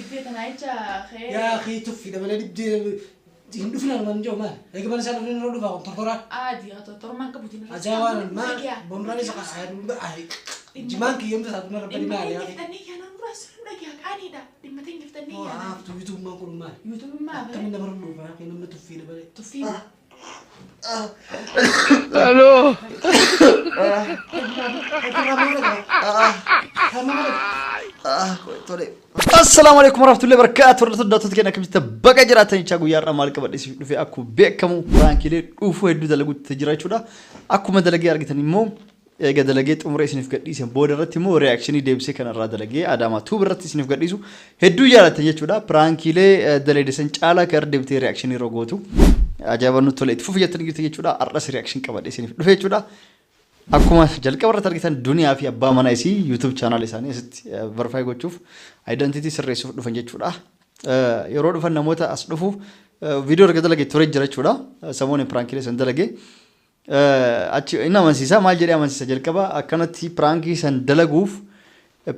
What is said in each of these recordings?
Dhibdee tanaa jecha ka'ee. Yaa akii tuffiidha malee dhibdee hin dhufin armaan jiru maal? Eega mana isaa dhufin irra dhufa kun tortoraa. Aadii haa tortormaan qabuutiin irra. Ajaa'ibaan maal bomraan isa jimaan kiyyamta isaa tun rabbani Dhimma maali? teenya fixannee yaanaan duraa sirrii dhagaa qaaniidha. Dhimma teenya fixannee yaanaan. Haaftu yuutuubummaan kun maali? Yuutuubummaa Akkamiin namarra dhufa yaa akii namni tuffiidha malee. Tuffii. Assalaamu alaikum warahmatullahi wabarakatuh. Hordoftoota daawwattoota keenya akkam jirtan baga jiraatan jechaa guyyaa har'aa maal qabadhe isiniif dhufe akkuma beekamu piraankiilee dhufuu hedduu dalaguutti jira jechuudha. Akkuma dalagee argitan immoo eega dalagee xumuree isiniif gadhiisen booda irratti immoo reakshinii deebisee kanarraa dalagee Adaamaa Tuub irratti isiniif gadhiisu hedduu jaalatan jechuudha. Piraankiilee daleedesan caalaa kan irra deebitee reakshinii yeroo gootu ajaa'iba nutti tole itti fufi jettanii jirti jechuudha. Har'as reakshin qabadhe isiniif dhufe jechuudha. Akkuma jalqaba irratti argitan Duniyaa fi abbaa manaa isii YouTube channel isaanii asitti verify gochuuf identity sirreessuuf dhufan jechuudha. Yeroo dhufan namoota as dhufu viidiyoo erga dalage ture jira jechuudha. Samoon piraankiilee san dalage. Achi inni amansiisa maal jedhee amansiisa jalqaba akkanatti piraankii san dalaguuf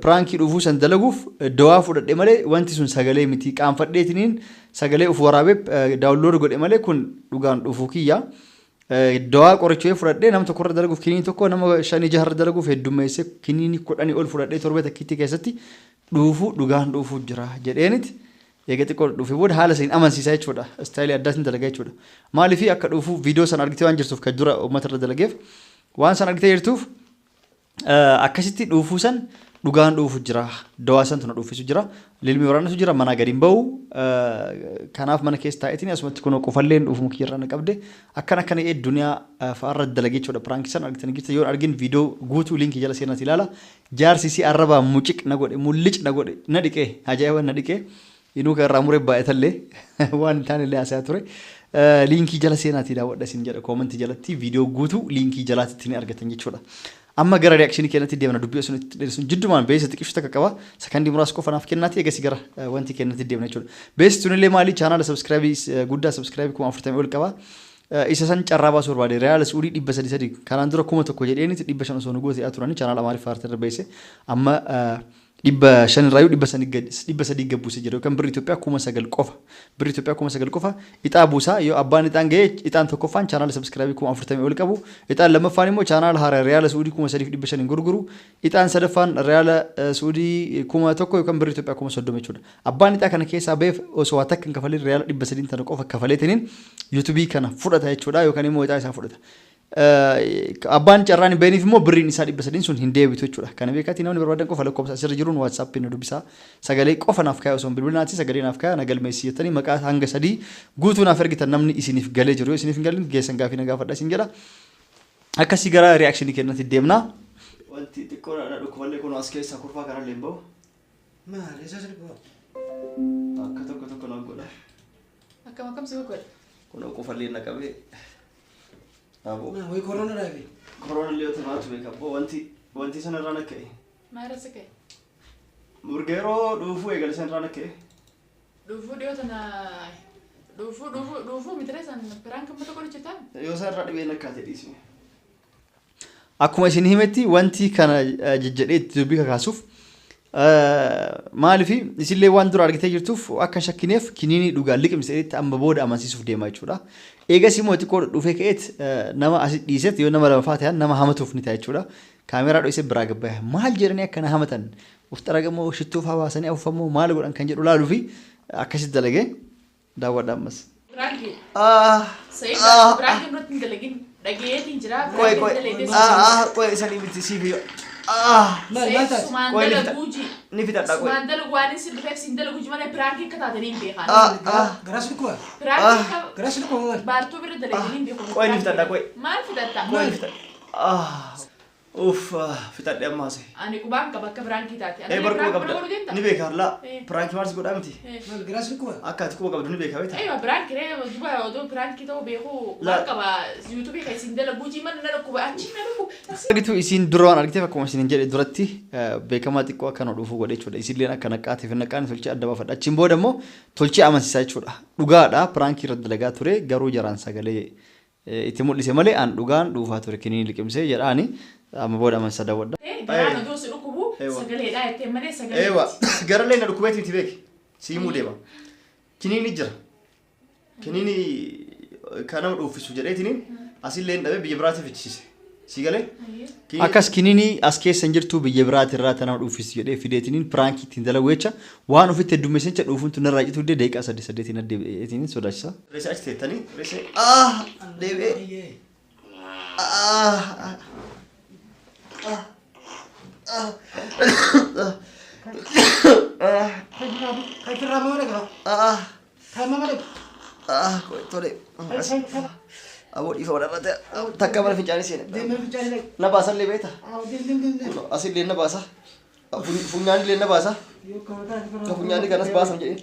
piraankii dhufuu san dalaguuf dawaa fudhadhe malee wanti sun sagalee miti qaanfadheetiniin sagalee of waraabee download godhe malee kun dhugaan dhufuu kiyya. Dawaa qorichee fudhadhee nama tokko irra dalaguuf kiniinii tokko nama shanii jaha irra dalaguuf heddummeessee kiniinii 10 ol fudhadhee torbee takkiitti keessatti dhuufuu dhugaan dhuufuu jira jedheeniti eega xiqqoo dhuufee booda haala saniin amansiisaa jechuudha. Istaayilii addaatiin dalagaa jechuudha. Maaliif akka dhuufuu viidiyoo sana argitee waan jirtuuf kan dura uummata irra dalageef waan sana argitee jirtuuf Akkasitti dhuufuu san dhugaan dhuufu jira. Dawaa santu na dhuufisu jira. Lilmi waraanatu jira manaa gadi hin ba'u. Kanaaf mana keessa taa'eetiin asumatti kunoo qufalleen dhuufuma kiyyarraa na qabde. Akkan akkana ee duniyaa fa'aarra dalagee jechuudha. Piraankii san argitanii jirta yoo argin viidiyoo guutuu liinkii jala seenaati ilaala. Jaarsi si arrabaa muciq na godhe mullic na godhe na dhiqee ajaa'iba na dhiqee. Inuu kan irraa muree baay'atallee waan hin taanellee haasayaa ture. Liinkii jala seenaatii daawwadha isin jedha koomantii jalatti viidiyoo guutuu liinkii jalaatti ni argatan jechuudha. Amma gara reakshinii keenyatti deemna dubbii osoo itti dheerisuun jiddumaan beeksisa xiqqishu takka qaba. Sakandii muraasa qofa naaf kennaati egasii gara wanti keenyatti deemna jechuudha. Beeksisi tunillee maali chaanaala sabskraayibii guddaa sabskraayibii 40,000 ol qaba. Isa san carraa baasuu barbaade Riyaala Suudii 300 sadii kanaan dura 1000 jedheeniti 500 osoo nu goote turani chaanaala Amaariffaa irratti beeksise amma 500 irraayyuu 300 gad buusee jira yookaan birri Itoophiyaa 9,000 qofa. Birri Itoophiyaa 9,000 qofa ixaa buusaa yoo abbaan ixaan ga'e ixaan tokkoffaan chaanaala sabskraayibii 40,000 ol qabu ixaan lammaffaan immoo chaanaala haaraa riyaala Suudii 3,500 gurguru ixaan sadaffaan riyaala Suudii 1,000 yookaan birri Itoophiyaa 30,000 jechuudha. Abbaan ixaa kana keessaa ba'eef osoo waa takka hin kafalin riyaala 300 tana qofa kafaleetiniin yuutuubii kana fudhata jechuudha yookaan immoo ixaa isaa fudhata. Abbaan carraan hin bahiniif immoo birriin isaa 300 sun hin deebitu jechuudha. Kana beekaatii namni barbaadan qofa lakkoofsa asirra jiruun WhatsApp na dubbisaa. Sagalee qofa naaf kaaya osoo hin bilbilinaati sagalee naaf kaaya na galmeessi jettanii maqaa hanga sadii guutuu naaf ergitan namni isiniif galee jiru yoo isiniif hin galin geessan gaafii na gaafadha isin jedha. Akkasii gara reaction kennatti deemna. Wanti xiqqoo na dhukkuballee kun as keessa kurfaa kanallee hin bahu. Maali isa sirba? Akka tokko tokko na godha. Akkam akkam si godha? Kunoo qufallee na qabee. Aboo. Maa wayi korona dhaabe. Korona illee yoo maaltu beeka abboo wanti wanti sana irraa nakka'e. Maal irra si ka'e? Murga yeroo dhuufuu eegale sana irraa nakka'e. Dhuufuu dhiyoo tana dhuufuu dhuufuu dhuufuu mitire san piraank amma tokko jirtan. Yoo sana irraa dhibee nakkaate dhiisne. Akkuma isin himetti wanti kana jejjedhee itti dubbii kakaasuuf maaliif isillee waan dura argitee jirtuuf akka hin shakkineef kiniinii dhugaa liqimseetti amma booda amansiisuuf deema jechuudha. Eegas immoo xiqqoo dhufee ka'eet nama asi dhiiseet yoo nama lama faa ta'an nama hamatuuf ni ta'a jechuudha. Kaameeraa dho'isee biraa gabbaya. Maal jedhanii akkana hamatan? Uf xaragamoo shittoo faa baasanii afuufamoo maal godhan kan jedhu laaluu fi akkasitti dalagee Daawwadha ammas. Piraanki. Ah, Sa'iid ah, piraanki irratti hin dalagin. Dhageetiin jira. Qoy Piraanki qoy. dalagees. Ah ah qoy isanii miti siif yoo. Ah. Maal maal Sa'iid taate? sumaan Qoy ni fita. dalaguu ji. Ni fixadha qoy. Sumaan dalagu waan isin dhufeef sin dalaguu ji malee piraanki akka taatanii hin beekan. Ah ah. Garaa si dhukkuba? Piraanki akka Garaa si dhukkuba maal? baartuu bira dalaganii hin beeku. Qoy ni fixadha qoy. Maal fixatta? Qoy ni fixadha. Ah. Uff fixadhe amma haasa'e. Ani qubaan qaba akka piraankii taate. Ee Anallee bar quba piraank qabda. godhuu deemta? Ni beeka laa. Eh. Piraankii maal si godhaa miti? Eh. Maal garaa si dhukkuba? Akka ati quba qabdu ni beeka beektaa? Aywa piraanki ree duba odoo piraankii ta'uu beeku Laa. qubaan qaba yuutuubii kan isin dalaguu jii mana na dhukkuba achi na dhukkuba. Argitu isiin dura waan argiteef akkuma isiniin jedhe duratti beekamaa xiqqoo akka nu dhufu godhe jechuudha. Isilleen akka naqqaatiif hin naqqaane tolchee adda baafadha. Achiin booda immoo tolchee amansiisaa jechuudha. Dhugaadha piraankii irratti dalagaa ture garuu jaraan sagalee itti mul'ise malee an dhugaan dhuufaa ture kiniini liqimsee jedhaani amma booda amansa dawwadha. Garaan odoo si dhukkubu Ewa. sagaleedhaa jettee malee sagalee Ewa miti. garallee na dhukkubeeti miti beeki. Si himuu deema. Kiniini jira. Kiniini kan nama dhuuffisu jedheetiniin asillee hin dhabe biyya biraatiif fichisiise. Si galee? Akkas kiniinii as keessa hin jirtu biyya biraati irraa tana dhuuffisu jedhee fideetiniin piraankii ittiin dalagu jecha waan ofitti heddummeessan jecha dhuufuun tun irraa cituu didee daqiiqaa saddeet saddeetiin addeebi'eetiin sodaachisa. Reessa achi teettanii reessa ah deebi'ee ah ah ah ah tole aboo dhiifama dharra ta'e takka mana fincaanii seene na baasallee beekta asillee na baasa funyaanillee na baasa funyaanii kanas baasan jedheen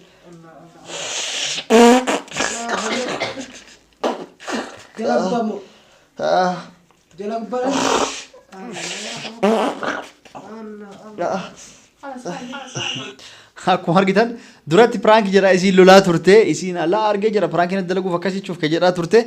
Jala gubbaa immoo. ah Jala gubbaa. ah Akkuma argitan duratti piraanki jedhaa isiin lolaa turte, isiin alaa argee jira piraankiin dalaguuf akkas jechuuf kan jedhaa turte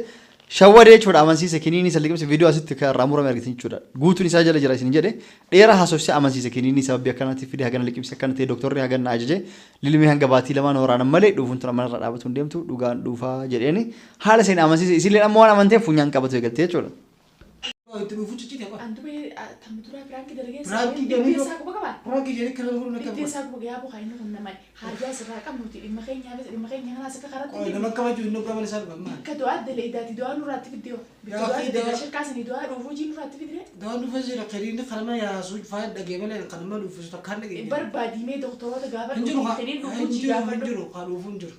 shawwadee jechuudha amansiise kiniinii isa liqimse viidiyoo asitti kan irraa murame argitan jechuudha. Guutuun isaa jala jira isin jedhe dheeraa haasofsee amansiise kiniinii sababii akkanaatti fide hagana liqimse akkana ta'e dooktorri hagana na ajaje lilmee hanga baatii lamaan waraanan malee dhuufuun tun amana irraa dhaabatu hin deemtu dhugaan dhuufaa jedheeni haala seen amansiise isilleen amma waan amanteef funyaan qabatu eegalte jechuudha. Itti dhufu ciccite qofa. An duba tamma duraa piraankii dalagee Piraankii dhibbee jedhanii isaa quba qabaa? Piraankii jedhanii kana godhuun akka Dhibbee isaa quba yaa bukaa inni kun nama haajaa isirraa qabnuti dhimma keenyaafis dhimma keenya kanaas akka karatti Qoy nama kabaju inni qaban isaa dhufa maal? Akka du'aa daleeydaati du'aa nurraatti fidde hoo? Bikka Yaa du'aa akhi, daleeydaa dawaa- shirkaa sanii du'aa dhuufuu jii nurraatti fidire? Dawaan dhufa jira kariin kana yaasuu faa dhagee malee kan nama dhufisu takkaan dhagee. Barbaadii mee doktoroota Hin gaafadhu jiru haa kiniin dhuufuu hin jii jiru hin gaafadhu. jiru haa dhuufuu hin jiru.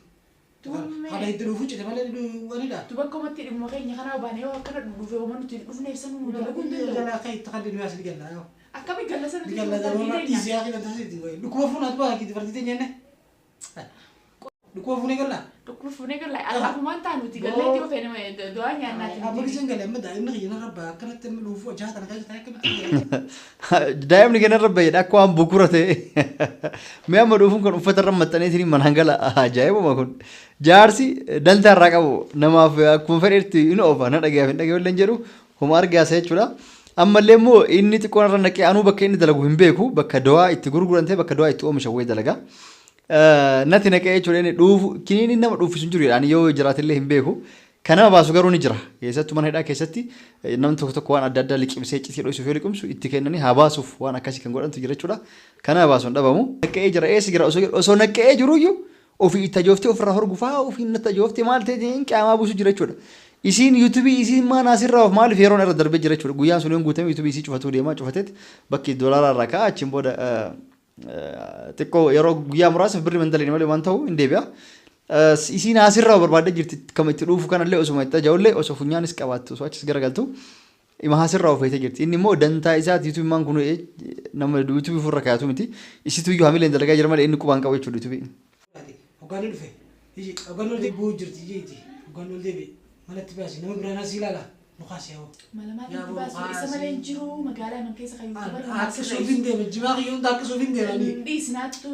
Duume. Kana itti dhuufuu cite malee wanidha. Duba akkamatti dhimma keenya kanaa baanee yoo akkana dhufe homaa nuti dhufneef sanuu nu dalaguu hin danda'u. Jalaa kan itti kan dhiyaas ni galla yoo. Akkami galla sana Ni nuti galla barbaadii garuu teenya. dhiisee haa kan taasisu wayi. Dhukkuba fuunaa tuba kiiti fardi teenya inni. Dhukkuba fuunee galla. Dhukkuba fuunee galla alaafumaan ta'a nuti galleetti yoo feene du'aa nyaannaati Amma nuti. giseen galee amma daa'imni kiyya narra ba'a akkanatti amma dhuufuu ajaa kana keessa ta'e akkamitti. Daa'imni kenna irra bayyadha akka waan bukura ta'e. Mee amma dhuufuun kun uffata irra maxxaneetiin manaan gala ajaa'ibuma kun. Jaarsi dantaa irraa qabu namaaf akkuma fedhetti in oofa na dhagayaaf hin dhagayu illee jedhu homa argaasa jechuudha. Ammallee immoo inni xiqqoon irra naqee anuu bakka inni dalagu hin beeku bakka dawaa itti gurguran ta'e bakka dawaa itti oomishan wayii dalaga. Natti naqee jechuudha inni dhuufu kiniiniin nama dhuufisu hin jiru jedha ani yoo jiraatillee hin beeku. Kan nama baasu garuu ni jira. Keessattuu mana hidhaa keessatti namni tokko tokko waan adda addaa liqimsee iccitii dhoysuuf yoo liqimsu itti kennanii haa baasuuf waan akkasii kan godhantu jira jechuudha. Kan nama baasu hin dhabamu. Naqqa'ee jira eessa jira osoo osoo naqqa'ee jiruyyuu ofii itti ajooftee ofirraa horgufaa ofii natti ajooftee maal ta'e qaamaa buusu jira jechuudha. Isiin yuutuubii isiin maan asirraa of maaliif yeroon irra darbee jira jechuudha. Guyyaan sun yoon guutame yuutuubii isii cufatuu deemaa cufateet bakki doolaaraa irraa ka'a achiin booda xiqqoo yeroo guyyaa muraasaaf birri mandaleen malee waan ta'u hin deebi'a. Isiin asirraa barbaadde jirti kama itti dhuufu kanallee osuma itti ajaa'ullee osoo funyaanis qabaattu osoo achis garagaltu ima asirraa of eegee jirti. Inni immoo dantaa isaati yuutuubii maan kun nama yuutuubii ofirra kaayatu miti. Isitu iyyuu hamileen dalagaa jira malee inni qubaan qabu jechuudha yuutuubii. Hoggaan dhufe hoggaan ol deebi'uu jirti jeeti hoggaan ol deebi'e manatti baasi nama biraan asii ilaala nu kaasi yaa Mala maal Yaa itti baasu isa bookaasi. malee hin jiru magaalaa man keessa kan yuutuubar Akka suufiin deema jimaa kiyyoon akka suufiin deemanii. Dhiisnaattu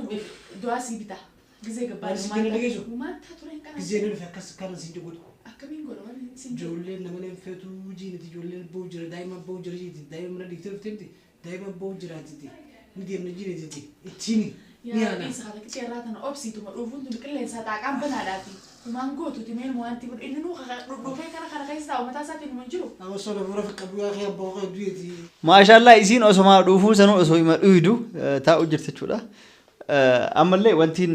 du'aa sii bita. Gizee gabbaa Maal si kennu dhageessu? Maal ture hin qabu. Gizee ni dhufe akkas kana siin godhu. Akkamiin godha waan siin jedhu. Ijoolleen nama leen feetu jiiniti ijoolleen ba'u jira daa'ima ba'u jira jiiniti daa'ima mana dhiiftee dhuftee miti daa'ima ba'u jiraatiti ni deemna jiiniti ittiin ni Yaa yaana. dhiisa kana qixeerraa tana obsiituma dhuufuun tun qilleensaa xaaqaan banaadhaati. Humaan gootuti meen wanti inni nuu dhufee kana kana keessa taa'u mataa isaatiin hin jiru. Osoo lafa rafa qabu yaa kee abbaa kee du'eeti. Maashaallah isiin osoma dhuufuu sanuu osoo ima dhuydu taa'u jirti jechuudha. Ammallee wanti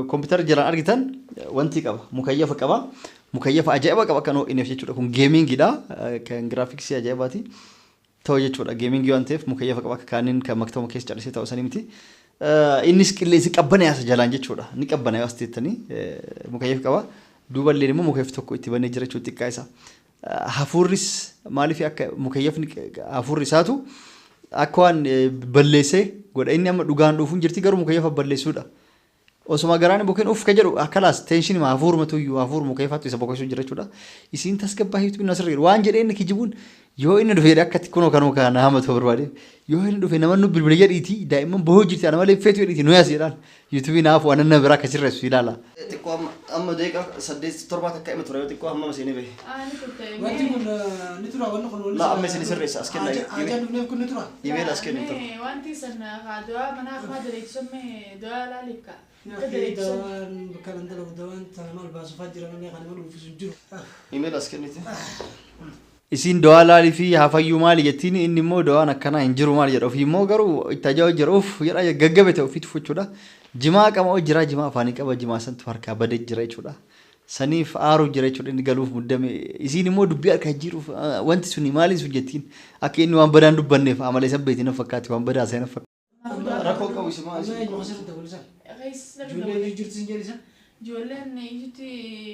kompiitara jalaan argitan wanti qaba mukayyafa qaba. Mukayyafa ajaa'iba qaba kan ho'ineef jechuudha. Kun geemingiidha. Kan giraafiksii ajaa'ibaati. Ta'u jechuudha. Geemingii waan ta'eef mukayyafa qaba akka kaaniin kan maktaba keessa callisee ta'u sanii miti. Innis qilleensi qabbanee as jalaan jechuudha. Ni qabbanee as teettanii mukayyafa qaba. Duuballeen immoo mukayyafi tokko itti banee jira jechuudha xiqqaa isaa. Hafuurris maaliif akka mukayyafni hafuurri isaatu akka waan balleessee godha. Inni amma dhugaan dhuufuun jirti garuu mukayyafa balleessuudha. Osuma garaan bokeen uff ka jedhu akkalaas teenshinima hafuurumatu iyyuu hafuur mukayyafaatu isa bokeessuu jira jechuudha. Isiin tasgabbaa hiitu inni asirra jiru waan jedhee inni kijibuun yoo inni dhufe jedhee akkatti kunoo kanuma kana hamatu barbaade yoo inni dhufe nama nu bilbila jedhiiti daa'imman bohoo jirti ana malee feetu jedhiiti nu yaas jedhaan yuutuubii naaf waan nama biraa akka sirreessu ilaala. Xiqqoo amma amma deeqa 8 7 takka ima ture yoo xiqqoo amma seenee bahe. Ani turte. Wanti kun ni tura wanni kun. La amma isin sirreessa as kenna. Ajaan dhufneef kun ni tura. Imeela as kenna ture. Wanti san haa du'aa mana akkuma daleechisan mee du'aa laaliif ka. Akka daleechisan. Dawaan bakka nan dalagu dawaan tana maal baasufaa jira malee kan nama dhuunfisu hin jiru. Imeela as kennite. Isiin dawaa laalii fi hafayyuu maali jettiin inni immoo dawaan akkanaa hin jiru maali jedha ofii immoo garuu itti ajaa'u jira uff jedha gaggabe ta'e ofiitu jechuudha. Jimaa qama jira jimaa afaanii qaba jimaa santu harkaa badee jira jechuudha. Saniif aaru jira jechuudha inni galuuf muddame isiin immoo dubbii harkaa jiruuf wanti suni maali sun jettiin akka inni waan badaan dubbanneef amala isa beetiin na fakkaati waan badaa isa na fakkaati. Rakkoo qabu isimaa Amma eenyu kasirra dabalisa? Keessa Ijoollee jirti sin jedhisa? Ijoolleen iyyutti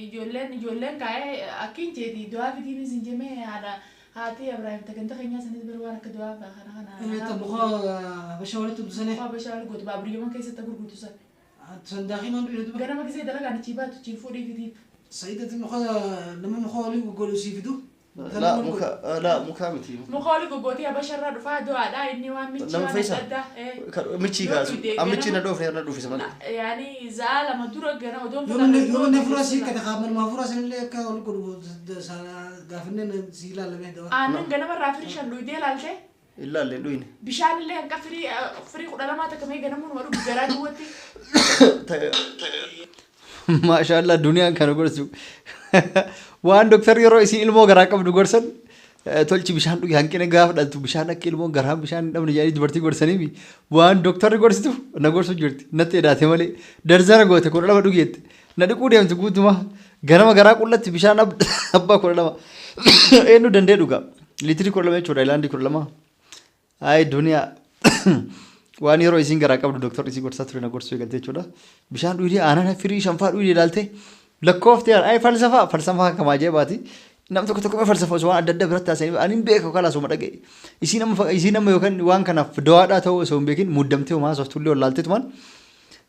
ijoolleen ijoolleen kaa'ee akkin jeeti du'aa fidiinis hin jemee haadha haati Ibrahim tagantaa keenyaa sanis bir waan akka du'aa kana kana. Muka habasha walitti tumsane. Muka habashaa walitti gootu baaburiyyuma keessatti gurgurtu san. Sandaaqii maan dhufe duba. Ganama gisee dalagaan achii baatu achiin fuudhii fidiif. Sa'iidati muka nama muka walii goggoodu sii fidu. La muka la muka miti. Muka olii goggootii habasharraa dhufaa du'aadha inni waan michi Nama waan Fayyisaa? adda addaa. Michii kaasu. Michii na dhoofne na dhuufisa malee. Yaani za'a lama dura gana odoon Yoo manni furaa sii kata kaa manumaa furaa sanillee akka ol godhu gaafinnee sii ilaalamee dawaa. Aannan ganamarraa firii shan dhuydee ilaalte Ilaalle dhuyne. bishaan illee hanqa firii firii 12 takka mee ganamuun dhugu garaa duwwatti. Maashaallah duniyaan kana gorsu. Waan doktarri yeroo isin ilmoo garaa qabdu gorsan tolchi bishaan dhugi hanqina gaafa dhaltu bishaan akka ilmoo garaan bishaan hin dhabne jedhanii dubartii gorsaniifi waan doktarri gorsitu na gorsu jirti natti edaate malee darzana goote 12 dhugi jette na dhiquu deemtu guutuma ganama garaa qullatti bishaan abbaa 12 eenyu danda'e dhuga liitirii 12 jechuudha ilaandii 12 Ay duniyaa waan yeroo isiin garaa qabdu doktorri isii gorsaa ture na gorsuu eegalte jechuudha. Bishaan dhugdee aanan firii shanfaa dhugdee ilaalte lakkooftee ay falsafaa falsafaa akkam ajaa'ibaati. Nam tokko tokko falsafa osoo waan adda addaa biratti haasa'anii ani hin beeku kalaas osuma dhaga'e. Isiin amma yookaan waan kanaaf dawaadhaa ta'uu osoo hin beekin muddamtee homaa haasoftu illee wallaalteetumaan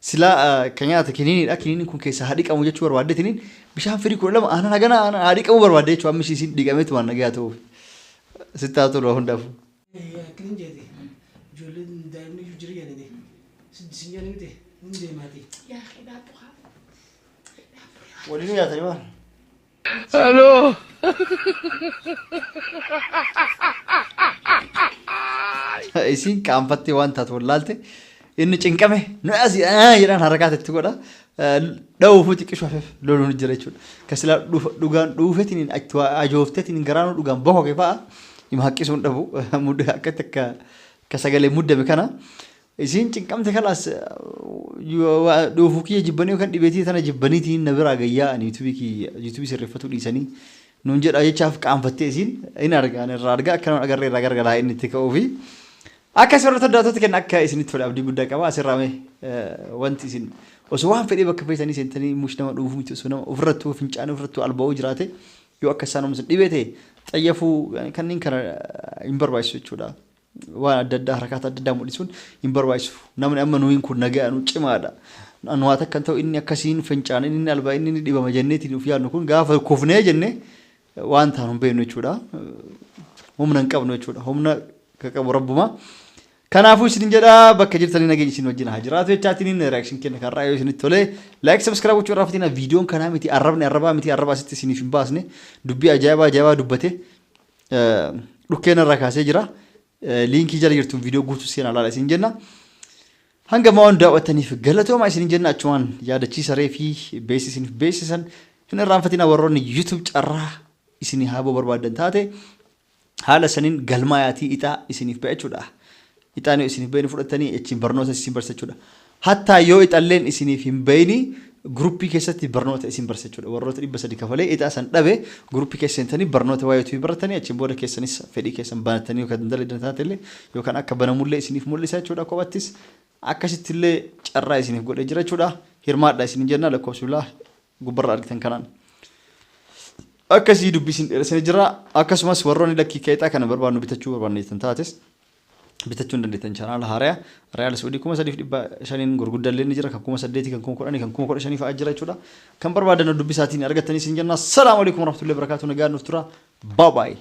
silaa kan nyaata kiniiniidha kiniiniin kun keessaa haa dhiqamu jechuu barbaaddeetiniin bishaan firii 12 aanan hagana aanan haa dhiqamu barbaadde jechuudha amma isiin dhiqameetumaan nagaa ta'uuf. Sitti haa tolu hundaafuu. Akkin jeeti ijoolleen daa'imni iyyuu jira jedhani sin jedhani miti hin deemaati. Yaa dhaabbu haa. Waliin nyaatanii maal? Hello. Isiin qaanfattee waan taatu wallaalte inni cinqame nu asii jedhaan harakaata itti godha. Dha'uufuu xiqqishu hafeef loluun jira jechuudha. Ka silaa dhugaan dhuufetiin ajoofteetiin garaanuu dhugaan bokoke fa'a hima haqqisuun dhabu akkatti akka ka sagalee muddame kana. Isiin cinqamte kalaas dhuufuu kiyya jibbanii yookaan dhibeetii tana jibbaniitiin na biraa gayyaa ani yuutuubii sirreeffatuu dhiisanii nuun jedha jechaaf qaanfattee isiin hin argaa irraa argaa akka nama agarree irraa gargalaa inni itti ka'uu fi akka asirratti daawwattoota kenna akka isinitti tole abdii guddaa qaba asirraa mee wanti isin osoo waan fedhee bakka feetanii seentanii mush nama dhuufuu miti osoo nama ofirrattuu fincaanii ofirrattuu alba'uu jiraate yoo akka isaan oomishan dhibee ta'e xayyafuu kanneen kana hin barbaachisu jechuudha. Waan adda addaa harakaata adda addaa mul'isuun hin barbaachisu. Namni amma nuyin kun nagaa nu cimaadha. Nu waa takka ta'u inni akkasiin fincaan inni albaa inni ni dhibama jenneetiin of yaadnu kun gaafa kufnee jenne waan taanu hin beeknu jechuudha. Humna hin qabnu jechuudha. Humna ka qabu rabbuma. Kanaafuu isin jedha bakka jirtanii nageenya isin wajjin haa jiraatu jechaatiin reaction kenna kan raayoo isinitti tolee like subscribe gochuu irraa fatina viidiyoon kanaa miti arrabni arrabaa miti arraba asitti isiniif hin baasne dubbii ajaa'ibaa ajaa'ibaa dubbate dhukkeen irraa kaasee jira. Liinkii jala jirtuun viidiyoo guutuu seenaa laala isin jenna. Hanga ammaa waan daawwattaniif galatooma isin jenna achumaan yaadachiisa ree fi beeksisiniif beeksisan hin irraanfatina warroonni YouTube carraa isinii haaboo barbaadan taate haala saniin galmaayaatii ixaa isiniif ba'a jechuudha. Ixaan yoo isiniif ba'e fudhattanii achiin barnoota isin barsiisa jechuudha. Hattaa yoo ixalleen isiniif hin ba'ini guruppii keessatti barnoota isin barsiisa jechuudha. Warroota 300 kafalee ixaa san dhabe guruppii keessa seentanii barnoota waa'ee YouTube baratanii achiin booda keessanis fedhii keessan banatanii yookaan dalagan taate illee yookaan akka banamullee isiniif mul'isa jechuudha kophattis akkasitti illee carraa isiniif godhee jira jechuudha. Hirmaadha isin jenna lakkoofsa bilaa gubbarra argitan kanaan. Akkasii dubbii isin dheeressanii jira. Akkasumas warroonni lakkii keexaa kana barbaadnu bitachuu barbaadne jettan taates bitachuu hin dandeettan chaanaala haaraya Riyaal Suudii 3500 gurguddallee ni jira kan 8000 kan 10,000 kan 15,000 fa'aa jira jechuudha. Kan barbaadan dubbisaatiin argattanii isin jenna. Salaamu alaikum warahmatullahi wabarakatuh. Nagaan nuuf tura. Bye bye.